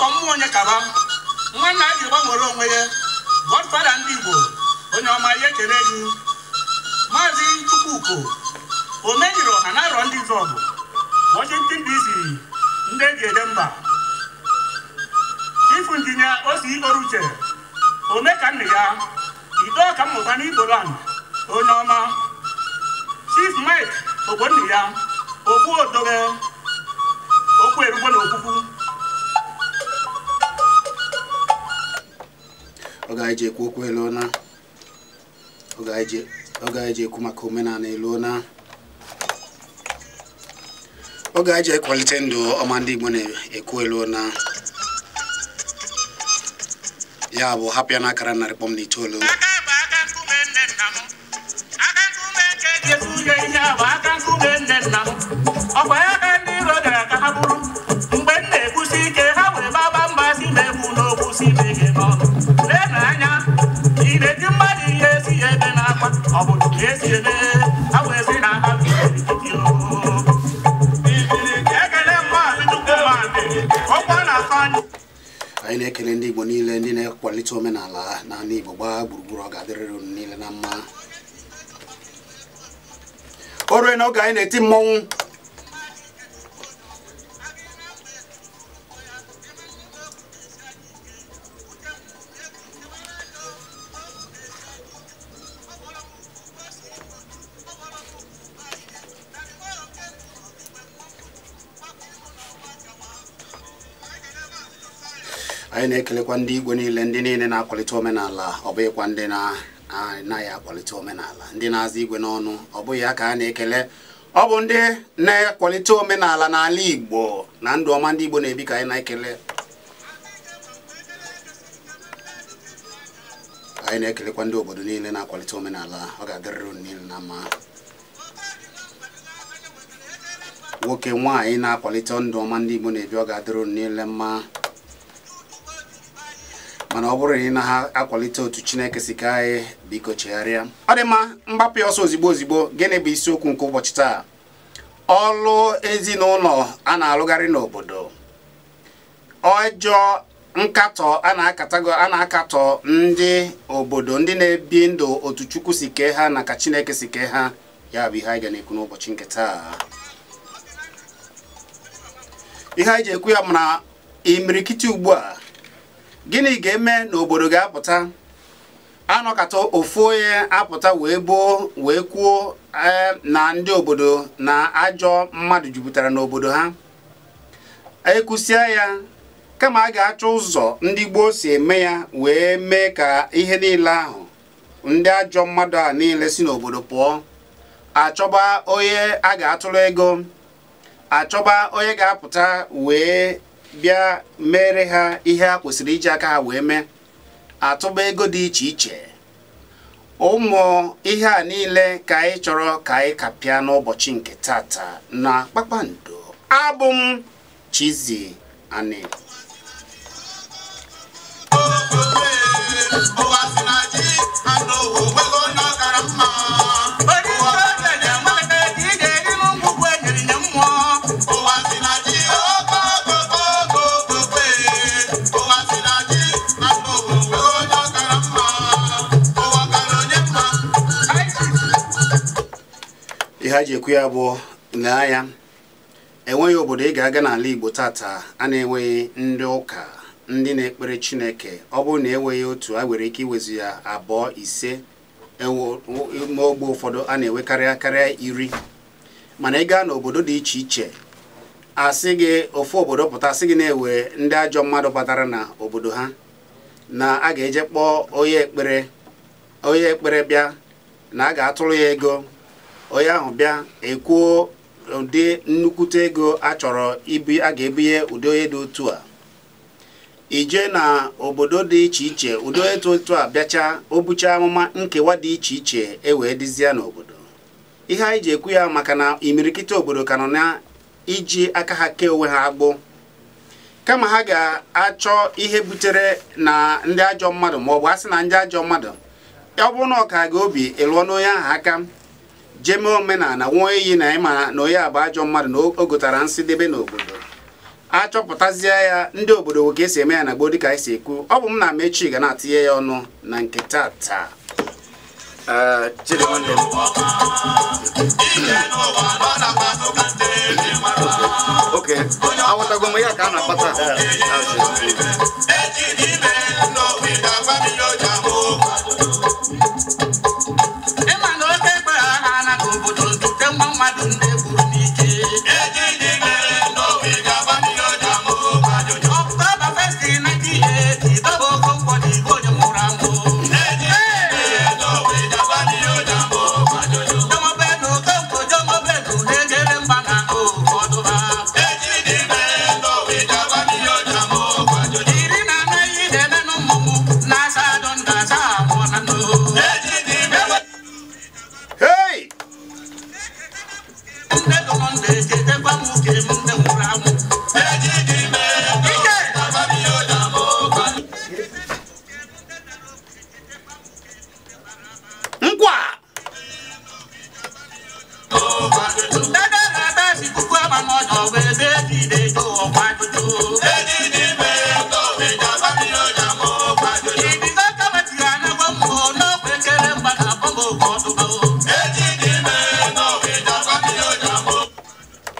Dọkịta mmụọ onye kaba nwanna a ji gbanwere onwe ya Godfather ndị Igbo onye ọma ya ekele gị. Maazị Chukwuko omenyiri ọha na arọ ndị Izọgụ Washington DC ndị eji ede mba. Chief Injinia Osi Oruche Omekanna ya Ido ọka mmụta n'Igboland onye ọma. Chief Mike Ogbonna ya Ogbu Odobe okwu erugbo na okwukwu. Oge anyị ji ekwu okwu eluona, oge anyị ji ekwu maka omenala eluona, oge anyị ji ekwalite ndụ ọma ndị Igbo na-ekwu eluona. Ya bụ hapụ ya n'akara 100.9. Ọkwa ya ka ndị iro gara ka ha bụrụ mgbe m na-ekwusi ike ha wee baba mba si na-egbu n'okwu si mege n'ọnụ. Lee n'anya ị na-eji mmadụ ihe esi ya ebe n'akwa ọ bụ ka esi eme ha wee sị na ha anyị na-ekele ndị Igbo niile ndị na-akwalite omenala n'ala Igbo gbaa gburugburu. Ọ ga-adịrịrị unu niile na mma. O rue n'oge anyị na-eti mmọnwụ. Anyị na-ekelekwa ndị igwe niile ndị niile na-akwalite omenala, ọ bụghịkwa ndị na-anaghị akwalite omenala, ndị na-aza igwe n'ọnụ, ọ bụghị ya ka a na-ekele. Ọ bụ ndị na-akwalite omenala n'ala Igbo na ndụ ọma ndị Igbo na-ebi ka anyị na-ekele. Anyị na-ekelekwa ndị obodo niile na-akwalite omenala. Ọ ga-adịrịrị unu niile na mma. Nwoke nwaanyị na-akwalite ndụ ọma ndị Igbo na-ebi, ọ ga-adịrị unu niile mma. Mana ọ bụrụ na ị na-akwalite otu Chineke si ka anyị, biko chegharịa. Ọ dị mma, mgbapụ ya ọsọ ozigbo ozigbo. Gịnị bụ isiokwu nke ụbọchị taa? Ọlụ ezinụlọ a na-alụgharị n'obodo, ọjọọ nkatọ a na-akatọ ndị obodo, ndị na-ebi ndụ otu Chukwu si kee ha na ka Chineke si kee ha. Ya bụ ihe anyị ga na-ekwu n'ụbọchị nke taa. Ihe anyị ji ekwu ya bụ na imirikiti ugbu a, gịnị ga-eme n'obodo ga-apụta anọkata ofu onye apụta wee boo wee kwuo na ndị obodo na ajọ mmadụ jupụtara n'obodo ha. Ekwusịa ya, kama a ga-achọ ụzọ ndị gboo si eme ya wee mee ka ihe niile ahụ ndị ajọ mmadụ a niile si n'obodo pụọ. Achọba onye a ga-atụrụ ego, achọba onye ga-apụta wee bịa mere ha ihe ha kwesịrị iji aka ha wee mee, atụba ego dị iche iche. Ụmụ ihe a niile ka anyị chọrọ ka anyị kapịa n'ụbọchị nke tata na Kpakpando. Abụ m Chizzy Ani. Ihe a ji ekwu ya bụ lee anya, enweghị obodo ị ga-aga n'ala Igbo tata a na-enweghị ndị ụka, ndị na-ekpere Chineke. Ọ bụrụ na enweghị otu, a nwere ike iwezu ya 2, 5, n'ogbe ụfọdụ a na-enwe karịa 10. Mana ị gaa n'obodo dị iche iche, asị gị ofu obodo pụta asị gị na-ewe ndị ajọ mmadụ batara na obodo ha, na a ga-eje kpọọ onye ekpere bịa, na a ga-atụrụ ya ego. Onye ahụ bịa ekwuo ụdị nnukwute ego a chọrọ ibi a ga-ebunye ụdị onye dị otu a. Ije na obodo dị iche iche, ụdị onye dị otu a bịacha o bucha amụma nkewa dị iche iche e wee dịzịa n'obodo. Ihe anyị ji ekwu ya maka na imirikiti obodo ka nọ na iji aka ha kee onwe ha agbụ, kama ha ga-achọ ihe butere na ndị ajọ mmadụ maọbụ asị na ndị ajọ mmadụ. Ọ bụrụ na ọ ka ga obi ịlụọ n'onye ahụ aka jee mee omenala nwụọ iyi na ịma na onye a bụ ajọ mmadụ na o gotara nsị debe n'obodo, Achọpụtazie ya ndị obodo ka esi eme ya na gboo dịka anyị si ekwu. Ọ bụ m na Amechi ga na-atinye ya ọnụ na nke tata. Chidi nwanne m. Okay, aghọtago m ya ka a na-akpata.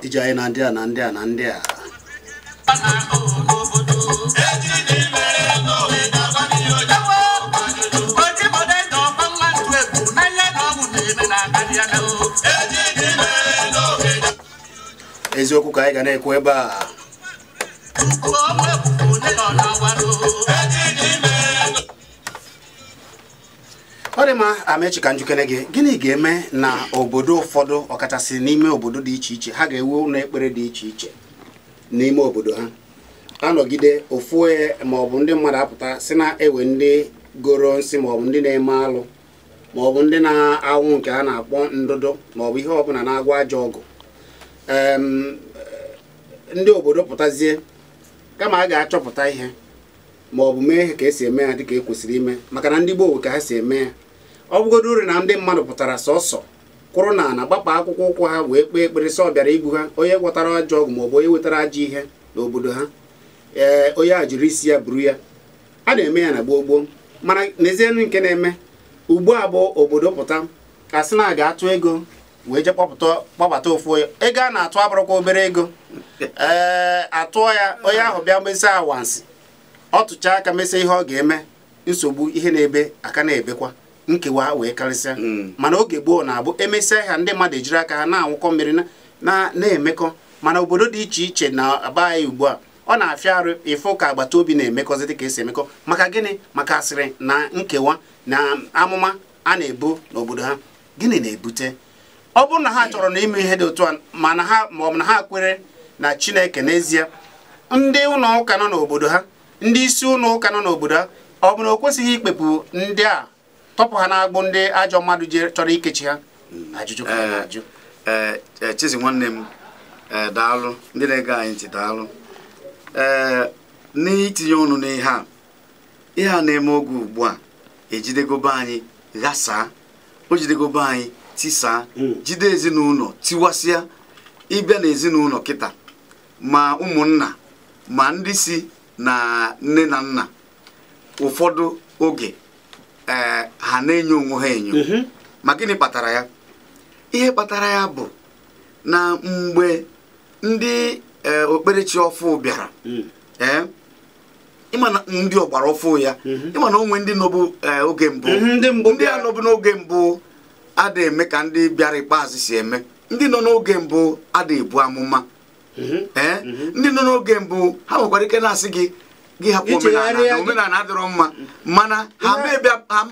Ije anyị na ndị a na ndị a na ndị a. Eziokwu ka anyị ga na-ekwu ebe a. Ọ dị mma, Amechi, ka njikere gị, gịnị ga-eme na obodo ụfọdụ ọkachasị n'ime obodo dị iche iche ha ga-ewu ụlọ ekpere dị iche iche n'ime obodo ha, anọgide ofu onye maọbụ ndị mmadụ apụta si na ewe ndị goro nsị maọbụ ndị na-eme alụ maọbụ ndị na-anwụ nke a na-akpọ ndụdụ maọbụ ihe ọbụla na-agwa ajọ ọgụ, ndị obodo pụtazie kama a ga-achọpụta ihe maọbụ mee ihe ka esi eme ya dịka e kwesịrị ime, maka na ndị gboo ka ha si eme ya. Ọ bụgodo uru na ndị mmadụ pụtara sọsọ kwụrụ na ana gbapụ akwụkwọ ụkwụ ha wee kpee ekpere sọ bịara igbu ha, onye gwọtara ajọ ọgwụ maọbụ onye wetara ajọ ihe n'obodo ha, ee onye a jiri isi ya buru ya. A na-eme ya na gboo gboo, mana n'ezienu nke na-eme ugbu a bụ obodo pụta ka sị na a ga-atụ ego wee jee kpọbata ofu onye. Ego a na-atụ abụrụkwa obere ego, ee atụọ ya onye ahụ bịa mesia awansị, ọ tụchaa aka mesia ihe ọ ga-eme, nsogbu ihe na-ebe aka na-ebekwa, nkewa wee karịsịa. Mana oge gboo na-abụ emesịa ha ndị mmadụ ejiri aka ha na-anwụkọ mmiri na-emekọ. Mana obodo dị iche iche na-aba anyị ugbu a, ọ na-afịa arụ ịfụ ka agbata obi na-emekọzi dịka esi emekọ. Maka gịnị? Maka asịrị na nkewa na amụma a na-ebu n'obodo ha. Gịnị na-ebute? Ọ bụrụ na ha chọrọ na ime ihe dị otu a, mana ha maọbụ na ha kwere na Chineke n'ezie, ndị ụlọ ụka nọ n'obodo ha, ndị isi ụlọ ụka nọ n'obodo ha, ọ bụ na o kwesịghị ikpepụ ndị a tọpụ ha na-agbụ ndị ajọ mmadụ chọrọ ikechi ha? Ajụjụ ka na-ajụ. Chizi nwanne m, daalụ, ndị na-ege anyị ntị daalụ. N'itinye ọnụ n'ihe a, ihe a na-eme oge ugbu a ejidegobe anyị ghasaa, o jidegobe anyị tisaa, jide ezinụlọ tiwasịa. Ịbịa n'ezinụlọ kịta, ma ụmụnna ma ndị si na nne na nna, ụfọdụ oge ha na-enyo onwe ha enyo. Ma gịnị kpatara ya? Ihe kpatara ya bụ na mgbe ndị okperechi ọfụ bịara, ịma na ndị ọgbara ọfụ ya, ịma na onwe ndị nọbụ oge mbụ, ndị a nọbụ n'oge mbụ ada eme ka ndị bịara ikpeazụ si eme. Ndị nọ n'oge mbụ ada ebu amụma. Ndị nọ n'oge mbụ ha nwekwara ike na-asị gị gị hapụ omenala na omenala adịrọ mma, mana ha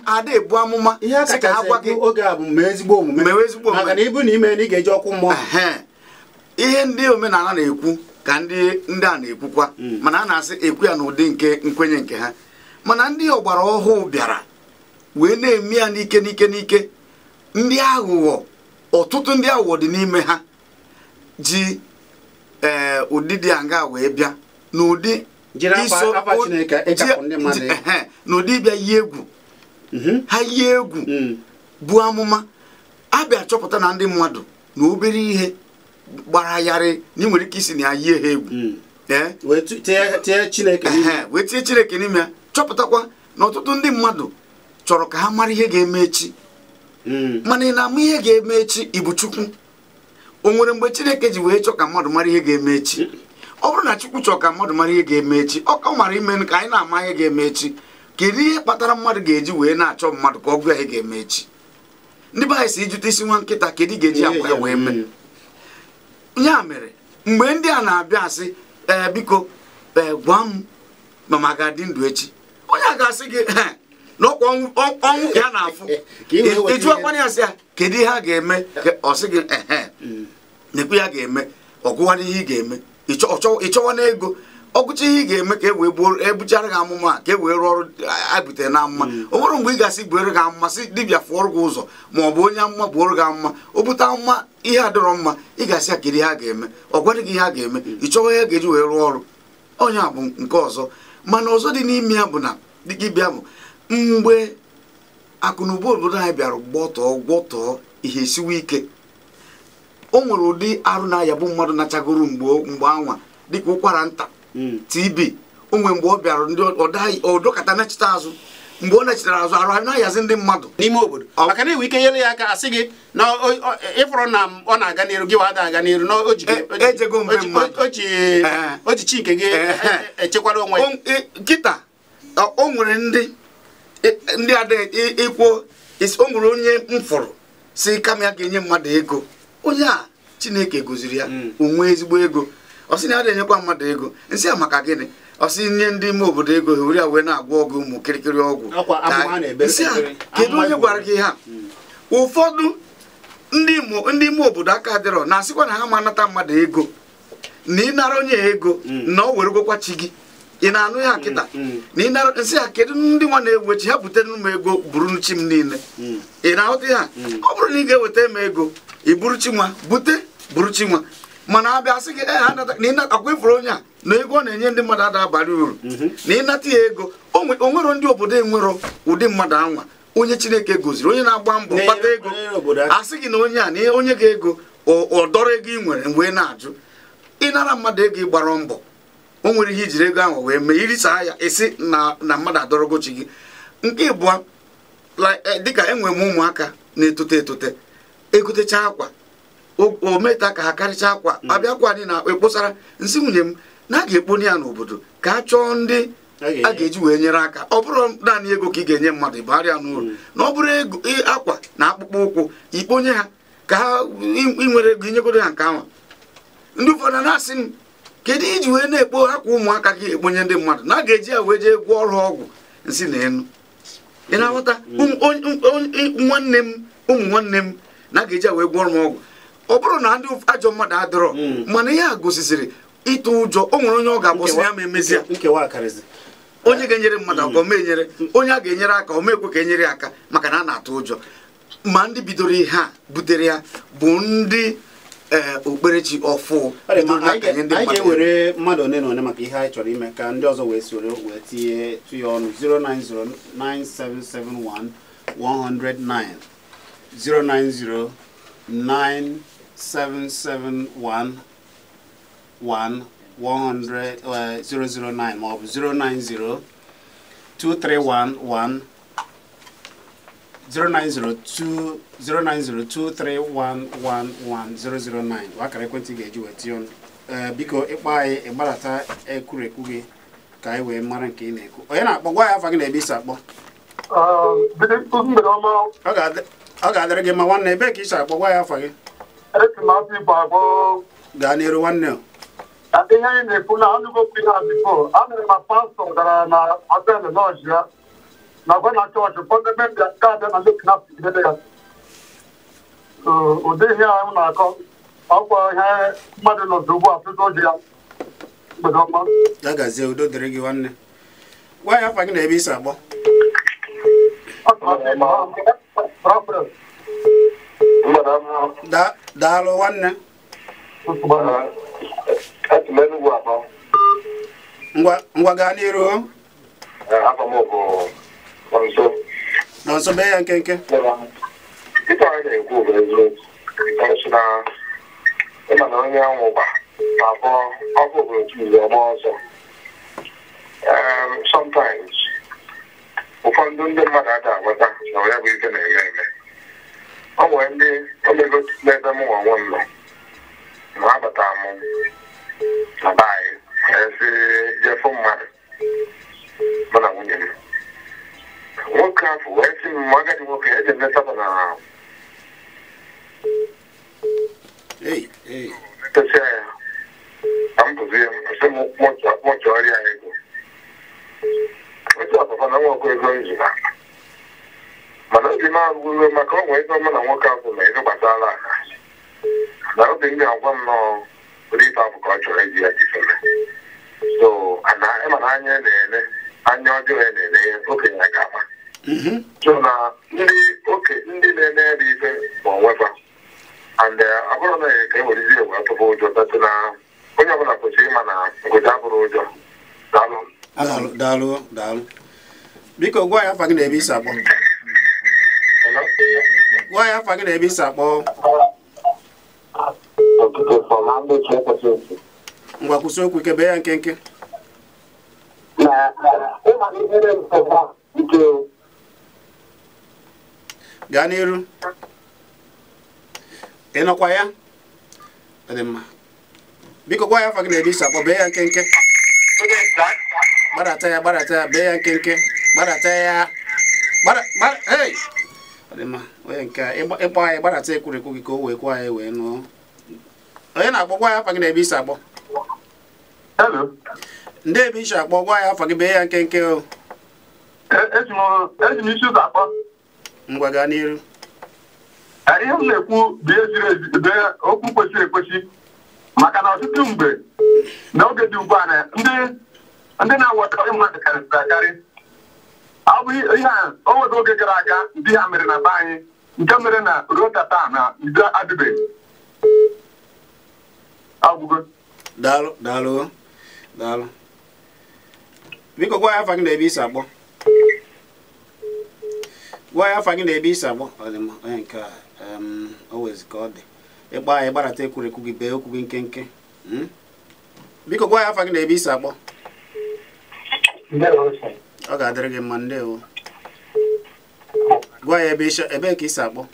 ada ebu amụma sị ka ha gwa gị oge a bụ mee ezigbo omume, mewe ezigbo omume, maka na ibu na ime na ị ga-eji ọkụ mmụọ. Ihe ndị omenala na-ekwu ka ndị a na-ekwukwa, mana a na-asị ekwu ya n'ụdị nke nkwenye nke ha. Mana ndị ọgbara ọhụụ bịara wee na-eme ya n'ike n'ike n'ike. Ndị aghụghọ, ọtụtụ ndị aghụghọ dị n'ime ha ji ụdị dị anga wee bịa n'ụdị n'ụdị bịa yi egwu. Ha yi egwu bụ amụma, abịa chọpụta na ndị mmadụ na obere ihe gbara yarị na ị nwere ike isi na ya yie ha egwu, Wee tinye Chineke n'ime. Wee tinye Chineke n'ime ya. Chọpụtakwa na ọtụtụ ndị mmadụ chọrọ ka ha mara ihe ga-eme echi. Mana ị na-ama ihe ga-eme echi, ịbụ Chukwu. O nwere mgbe Chineke ji wee chọọ ka mmadụ mara ihe ga-eme echi? Ọ bụrụ na Chukwu chọọ ka mmadụ mara ihe ga-eme echi, ọ mara ime ka anyị na-ama ihe ga-eme echi. Kedu ihe kpatara mmadụ ga-eji wee na-achọ mmadụ ka ọ gwa ihe ga-eme echi? Ndị be anyị si ijute isi nwa nkịta, kedu ga-eji akwa ya wee mee? Ya mere mgbe ndị a na-abịa asị ee biko gwa m ma ma ga-adị ndụ echi, onye a ga-asị gị n'ọkwa ọnwụ ka ya na-afụ. Ịjụọkwana ya sị ya kedu ihe a ga-eme, ọ sị gị ehe nekwe ya ga-eme, ọgụwana ihe ị ga-eme, ịchọwa na ego ọgụcha ihe ị ga-eme ka e wee gbuo ebuchara gị amụma a ka e wee rụọ ọrụ a butere na amụma. O nwere mgbe ị ga-asị gbuere gị amụma, sị dibịa fụọrọ gị ụzọ ma ọ bụ onye amụma gbuoro gị amụma, o bute amụma ihe adịrọ mma, ị ga-asị ya kedu ihe a ga-eme, ọ gwadị gị ihe a ga-eme, ị chọwa ihe ga-eji wee rụọ ọrụ. Onye a bụ nke ọzọ. Mana ọzọ dị n'ime ya bụ na dịka ịbịa bụ mgbe akụnụba obodo anyị bịara gbọtọọ ihe esiwe ike, o nwere ụdị arụ na-ayabụ mmadụ nachagoro mgbe anwa dịka ụkwara nta TB. O nwere mgbe ọ bịara ndị ọdọkata nachite azụ, mgbe ọ nachitere azụ arụ na-ayazi ndị mmadụ n'ime obodo, maka na enwe ike nyere ya aka asị gị na ịfụrụ na ọ na-aga n'iru gị wada aga n'iru na o ji chi nke gị echekwara onwe ya. Kịta o nwere ndị adịghị ikwo, o nwere onye m fụrụ si kama ya ga-enye mmadụ ego, onye a Chineke goziri ya onwe ezigbo ego, ọ sị na ya na-enyekwa mmadụ ego. Nsị ya maka gịnị? Ọ sị nye ndị ime obodo ego were ya wee na-agwọ ọgwụ ụmụ kirikiri ọgwụ. Nsị ya kedu onye gwara gị ha? Ụfọdụ ndị ime obodo aka adịrọ na-asịkwa na ha ma anata mmadụ ego, na ịnara onye ego na ọ weregokwa chi gị. Ị na-anụ ya kịta? Na ịnara. Nsị ya kedu ndị nwa na-ewe chi ha butere m ego buru chi m niile. Ị na-aghọta ya? Ọ bụrụ na ị ga-eweta m ego i buru chi nwa bute buru chi nwa, mana abịa sị gị akwa ifuru onye a na ego ọ na-enye ndị mmadụ ada abalị uru, na ịnata ya ego. O nwero ndị obodo enwero ụdị mmadụ anwa onye Chineke goziri, onye na-agba mbọ kpata ego, asị gị na onye a na onye ga-ego ọ dọrọ ego ị nwere wee na-ajụ. Ịnara mmadụ ego ịgbara mbọ, o nwere ihe ijiri ego ahụ wee mee, irisaa ya esi na mmadụ adọrọgochi gị. Nke ịbụọ, dịka enwere m ụmụaka na-etote etote, egotecha akwa o meta ka ha karịcha akwa abịakwa anyị na-ekposara nsị nwunye m na a ga-ekponi ya n'obodo ka a chọọ ndị a ga-eji wee nyere aka. Ọ bụrụ naanị ego ka ị ga-enye mmadụ ịbagharịa n'uru, na ọ bụrụ ego akwa na akpụkpọ ụkwụ ikponye ha ka ha ị nwere ego inyegodo ha nke ahụ. Ndị ụfọdụ na-asị m kedu iji wee na-ekpo akwa ụmụaka gị ekponye ndị mmadụ na a ga-eji ya wee jee gwọọ ọrụ ọgwụ nsị na enu. Ị na-aghọta? Nwanne m ụmụ nwanne m na a ga-eji ya wee gwọọ m ọgwụ. Ọ bụrụ na ndị ajọ mmadụ adịrọ, mana ihe a gosisiri ịtụ ụjọ. O nwere onye ọ ga-agbụsị ya ma emezi ya onye ga-enyere mmadụ aka o enyere, onye a ga-enyere aka o mekwe ka enyere aka, maka na a na-atụ ụjọ. Ma ndị bidoro ihe a butere ya bụ ndị okpukperechi ọfụ. Anyị ga-ewere mmadụ one na one maka ihe anyị chọrọ ime ka ndị ọzọ wee soro wee tinye tụnye ọnụ. 0909771 109 0909771 1 100 009 ma ọ bụ 090 2311 0902 09023111009 akara ekwentị ga-eji wee tinye ọnụ. Biko ịkpọ anyị ịgbalata ekwurekwu gị ka anyị wee mara nke ị na-ekwu. Onye na-akpọ gwa ya afa gị na ebe isi akpọ. Ọ ga-adịrị gị ma nwanne, ebe ka isi akpọ gwa ya afa gị. Gaa n'iru nwanne. Ihe anyị na-ekwu na anụgokwu ihe a bifo anụrụ ma pastọ gara na abel lọji ya na gwa na chọọchị ụfọdụ ebe ndị nke abịa na ndị kinapụ ya. Ụdị ihe ahụ na-akọ ọkwa ihe mmadụ nọzi ugbu a tụtụ ji ya mgbede ọma. Ya gazie, udo dịrị gị nwanne. Gwa ya afa gị na ebe isi akpọ. Daalụ nwanne. Ngwa gaa n'iru. Nọ nso bee ya nkenke. Ịma na onye anwụ gba Abụọ ọkụ obodo tụrụ ọgba ọzọ. Sometimes ụfọdụ ndị mmadụ ada aghọta na ya bụ ike na-eme eme. Ọ nwere ndị omego n'ebe m nwa onwe m nọ ma abata m na be anyị esi jefụ mmadụ mụ na nwunye m. Nwoke ahụ wee sị m agadi nwoke eji m leta na tesịa ya ka m pụzi ya sị m mụchọrọ ya ego. Otu papa na nwoke ego nzụta mana obi m agwụgo maka ọ nwee ego mụ na nwoke ahụ na ego gbasara aka na obi m na-agwa m nọọ ụdị ife ahụ ka ọ chọrọ iji ya jifere. So ịma na anya na-ele anya ọjọọ ya na-ele ya okenye ga-ama. So na ndị oke ndị na-eme ebe ife ma onwefa and ọ bụrụ na ka e werezi ewe atụba ụjọ datụ na onye ọbụla kwesịrị ịma na ngụja abụrụ ụjọ. Daalụ. Daalụ daalụ. Biko gwa ya afa gị na ebe isi akpọ. Gwa ya afa gị na ebe isi akpọ. Ngwa kwụsị okwu ike bee ya nkenke. Gaa n'iru. Ị nọkwa ya? Ọ dị mma. Biko gwa ya afa gị na ebe isi akpọ bee ya nkenke. Gbadata ya gbadata ya bee ya nkenke. Gbadata ya. Gbada hey! Ọ dị mma. Onye nke a ịkpọ anyị gbadata ekwurekwu gị ka o wee kwuo anyị wee nụọ. Onye na-akpọ gwa ya afa gị na ebe isi akpọ. Hello. Ndị ebe isi akpọ gwa ya afa gị bee ya nkenke o. Eji m isi ụzọ akpọ. Ngwa gaa n'iru. Ihe m na-ekwu bụ ihe ziri ezi bụ okwu kwesịrị ekwesị maka na ọtụtụ mgbe n'oge dị ugbu a na ndị na-awọta mmadụ karịsịrị akarị. Ọ bụ ihe a o nwere oge gara aga ndị ha mere na be anyị nke mere na ruo tata na udo adịbeghị. Agwụgo. Daalụ daalụ daalụ. Biko gwa ya afa gị na ebe isi akpọ. Gwa ya afa gị na ebe isi akpọ. Ọ dị mma onye nke a o wezi ka ọ dị. Ịkpọ anyị gbadata ekwurekwu gị bee okwu gị nkenke. Biko gwa ya afa gị na ebe isi akpọ. Ọ ga-adịrị gị mma ndewo. Gwa ya ebe ka isi akpọ.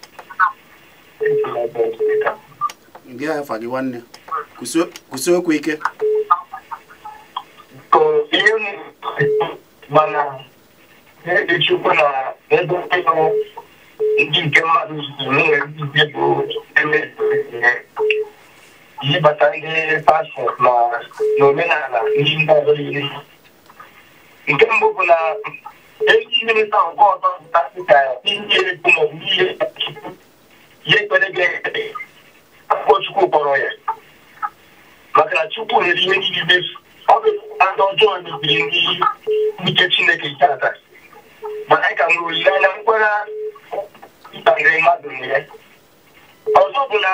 Gị afa gị nwanne. Kwụsị okwu ike. Mana echukwu na ebe ndị nke mmadụ zuru bụ ihe bata ndị pastọ na omenala ndị mba ọzọ niile. Nke mbụ bụ na ezi minista nke ọzọ pụta ihe ekwu maọbụ ihe ihe ekpere ga-ekpe akwụkwọ Chukwu kpọrọ ya maka na Chukwu nwere ihe niile. Ọ bụ ndị ọjọọ mebiri ndị nke Chineke tata mana anyị ka nwere olileanya nkwere ịbanyere mmadụ na ya. Ọzọ bụ na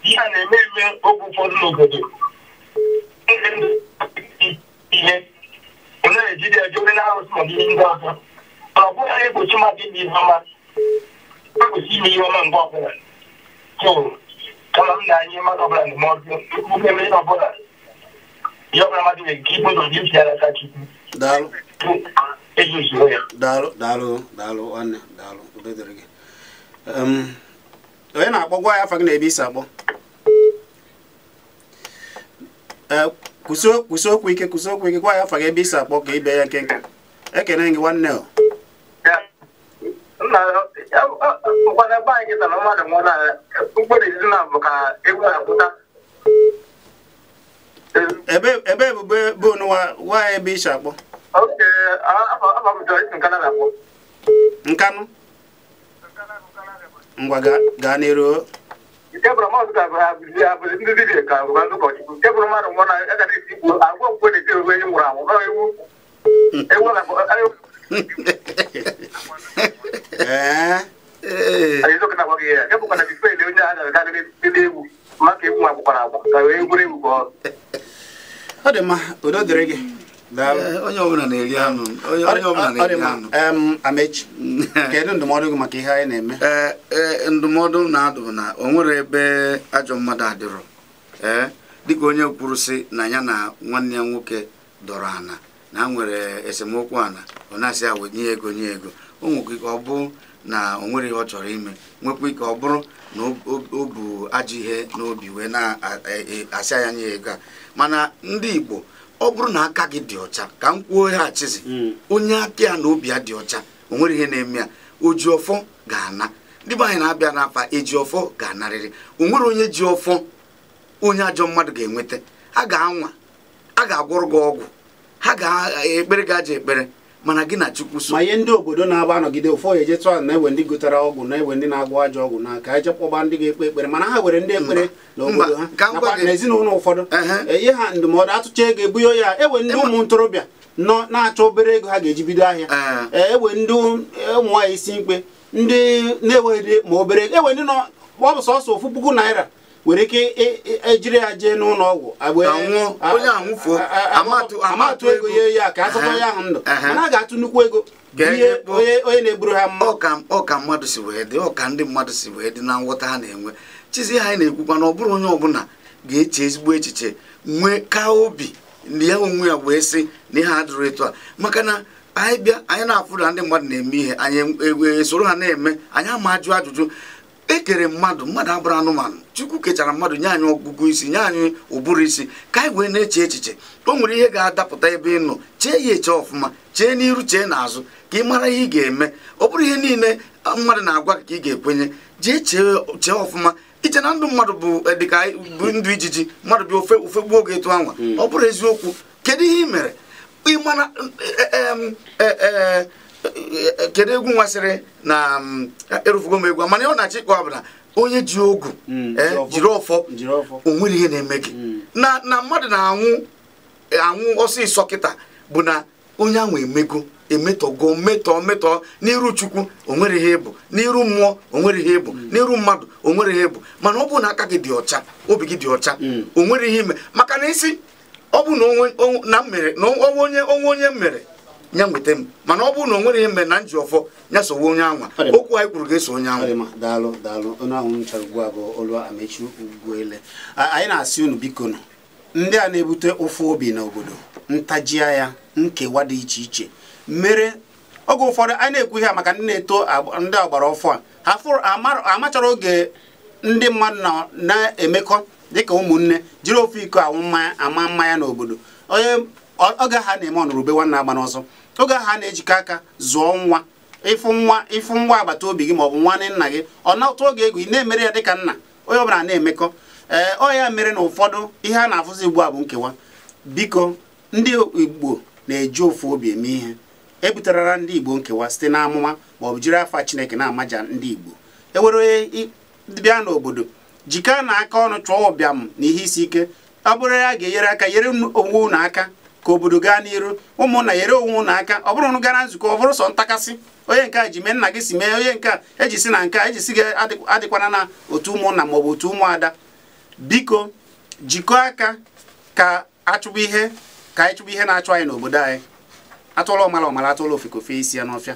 ihe a na-eme eme oge ụfọdụ n'obodo ihe onye na-ejide eje onye na-arụsị maọbụ ihe ndị ọzọ mana ọ bụghị na-egbochi mmadụ ime ihe ọma ekwesị ime ihe ọma mgbe ọbụla. So kama m na-anyị mmadụ ọbụla ndụmọdụ eme ihe ọbụla ihe ọbụla mmadụ nwere ike ibu ụzọ gị esi aka Chukwu. Daalụ. Ezuzuo ya. Daalụ daalụ daalụ nwanne daalụ udo dịrị gị. Onye na-akpọ gwa ya afa gị na ebe isi akpọ. Kwụsị okwu ike kwụsị okwu ike gwa ya afa gị ebe isi akpọ ka ibe ya nkenke. Ekene gị nwanne o. Nna nkwado be anyị kịta na mmadụ nwụọ na mkpụrụ ezi na bụ ka egwu na-apụta. Ebe ebe bụ bụ nwa gwa ya ebe isi akpọ. Oke afọ m chọrọ isi Nkanu na-akpọ. Nkanu? Ngwa gaa n'iru. Nke bụrụ mmadụ ka abụzi ndị dibịa ka bụ ndị ụkọchukwu. Nke bụrụ mmadụ nwụọ na aga na-esi ikwu agwọ mkpe na-esi ewu enyi nwụrụ anwụ nọ ewu ewu na ee eziokwu na-agwa gị ya nke bụkwa na bifo ele onye a ga-aga n'elu ewu maka ewu agbakwara agba ka wee gwere ewu ka ọ dị mma udo dịrị gị. Onye ọbụla na-eri anụ onye ọbụla na-eri anụ. Amechi kedu ndụmọdụ gị maka ihe anyị na-eme? Ee ndụmọdụ na-adụ na o nwere ebe ajọ mmadụ adịrọ. Ee Dịka onye kwuru sị na ya na nwanne ya nwoke dọrọ ana na ha nwere esemokwu ana, ọ na-asị ya wee nye ego nye ego. O nwekwa ike ọ bụ na o nwere ihe ọ chọrọ ime, nwekwa ike ọ bụrụ na o bu ajọ ihe n'obi wee na-asị ya nye ego a. Mana ndị Igbo, ọ bụrụ na aka gị dị ọcha, ka m kwuo ya achịzi, onye aka ya na obi ya dị ọcha, o nwere ihe na-eme ya, oji ọfọ ga-ana. Ndị be anyị na-abịa n'afa eji ọfọ ga-anarịrị. O nwere onye ji ọfọ onye ajọ mmadụ ga-enweta. A ga-anwa, a ga-agwọrọ gị ọgwụ, ha ga-ekpere gị ajọ ekpere, mana gị na Chukwu so. Ma ihe ndị obodo na-agba anọgide ụfọdụ eje tụọ na-ewe ndị gotara ọgwụ, na-ewe ndị na-agwọ ajọ ọgwụ na ka eje kpọba ndị ga-ekpe ekpere, mana ha were ndị ekpere n'obodo ha nakwa n'ezinụlọ ụfọdụ enye ha ndụmọdụ, atụcha ego ebunye ya. Ewe ndị ụmụ ntorobịa nọ na-achọ obere ego ha ga-eji bido ahịa, ewe ndị ụmụ nwaanyị isi mkpe, ndị na-enweghị ma obere ego, ewe ndị nọ ọ bụ sọsọ 1,000 naira nwere ike ejiri ya jee n'ụlọ ọgwụ amatụ ego ye ya ka azụkọ ya ahụ ndụ, mana a ga-atụ nnukwu ego onye na-eburu ha mma. Ọka mmadụ si wee dị, ọka ndị mmadụ si wee dị na nghọta ha na-enwe. Chizi anyị na-ekwukwa na ọ bụrụ onye ọbụla ga-eche ezigbo echiche nwee ka obi na ya onwe ya wee sị na ihe adịrị etu a, maka na anyị bịa anyị na-afụ na ndị mmadụ na-eme ihe, anyị esoro ha na-eme, anyị ama ajụ ajụjụ. Ekere mmadụ, mmadụ abụrụ anụmanụ. Chukwu kechara mmadụ nye anyị ọgụgụ isi, nye anyị ụbụrụ isi, ka anyị wee na-eche echiche. O nwere ihe ga-adapụta ebe ị nọ, chee ya eche ọfụma, chee n'iru, chee n'azụ, ka ị mara ihe ị ga-eme. Ọ bụrụ ihe niile mmadụ na-agwa gị ka ị ga-ekwenye, jee chee ọfụma. Iche na ndụ mmadụ bụ dịka bụ ndụ ijiji, mmadụ bịa ofe gbuo oge etu anwa. Ọ bụrụ eziokwu, kedu ihe ị mere? Ị mara kedu egwu nwasịrị na erufugo m egwu, mana ọ na-achọ ịkọ bụ na onye ji ogu jiri ọfọ, o nwere ihe na-eme gị. Na mmadụ na-anwụ anwụ ọsịsọ kịta bụ na onye ahụ emego emetọgo metọ metọ n'iru Chukwu, o nwere ihe ịbụ, n'iru mmụọ o nwere ihe ịbụ, n'iru mmadụ o nwere ihe ịbụ. Mana ọ bụ na aka gị dị ọcha, obi gị dị ọcha, o nwere ihe ime. Maka na isi ọ bụ na mere na onwe onye mere ya nweta m, mana ọ bụrụ na o nwere ihe mere na nji ọfọ ya sowe onye anwa, okwu anyị kwuru ga-eso onye anwa. Daalụ daalụ. Onye ahụ nchara ugbu a bụ Olu Amechi Ugwuele. Anyị na-asị unu biko nụ, ndị a na-ebute ụfụ obi n'obodo, ntaji ya, nkewa dị iche iche mere oge ụfọdụ anyị na-ekwu ihe maka ndị na-eto ndị ọgbara ọfụ a, ha amachọrọ oge ndị mmadụ na-emekọ dịka ụmụnne, jiri ofu iko awụ mmanya ama mmanya n'obodo. Onye oge ha na-eme ọnụrụbe nwanne agba n'ọsọ, oge ha na-ejikọ aka zụọ nwa, ịfụ nwa agbata obi gị maọbụ nwanne nna gị, ọ na-atụ oge egwu, ị na-emere ya dịka nna, onye ọbụla na-emekọ. Ee, ọ ya mere na ụfọdụ ihe a na-afụzi ugbu a bụ nkewa. Biko, ndị Igbo na-eji ofu obi eme ihe. Ebuterara ndị Igbo nkewa site n'amụma maọbụ jiri afa Chineke na-amaja ndị Igbo. Ewere bịa n'obodo jikọọ na aka ọnụ chụọ ụbịam na ihe isi ike. Ọ bụrụ ya ga-enyere aka, nyere onwe unu aka ka obodo gaa n'iru. Ụmụnna, nyere onwe unu aka. Ọ bụrụ na gara nzukọ, ọ bụrụ sọ ntakasị, onye nke a ji mee nna gị si mee, onye nke a eji si na nke a eji si gị adịkwana na otu ụmụnna maọbụ otu ụmụada. Biko jikọọ aka ka achụba ihe, ka anyị chụba ihe na-achụ anyị n'obodo anyị. Atụọla ọmala ọmala, atụọla ofeke ofe isi ya n'ọfịa.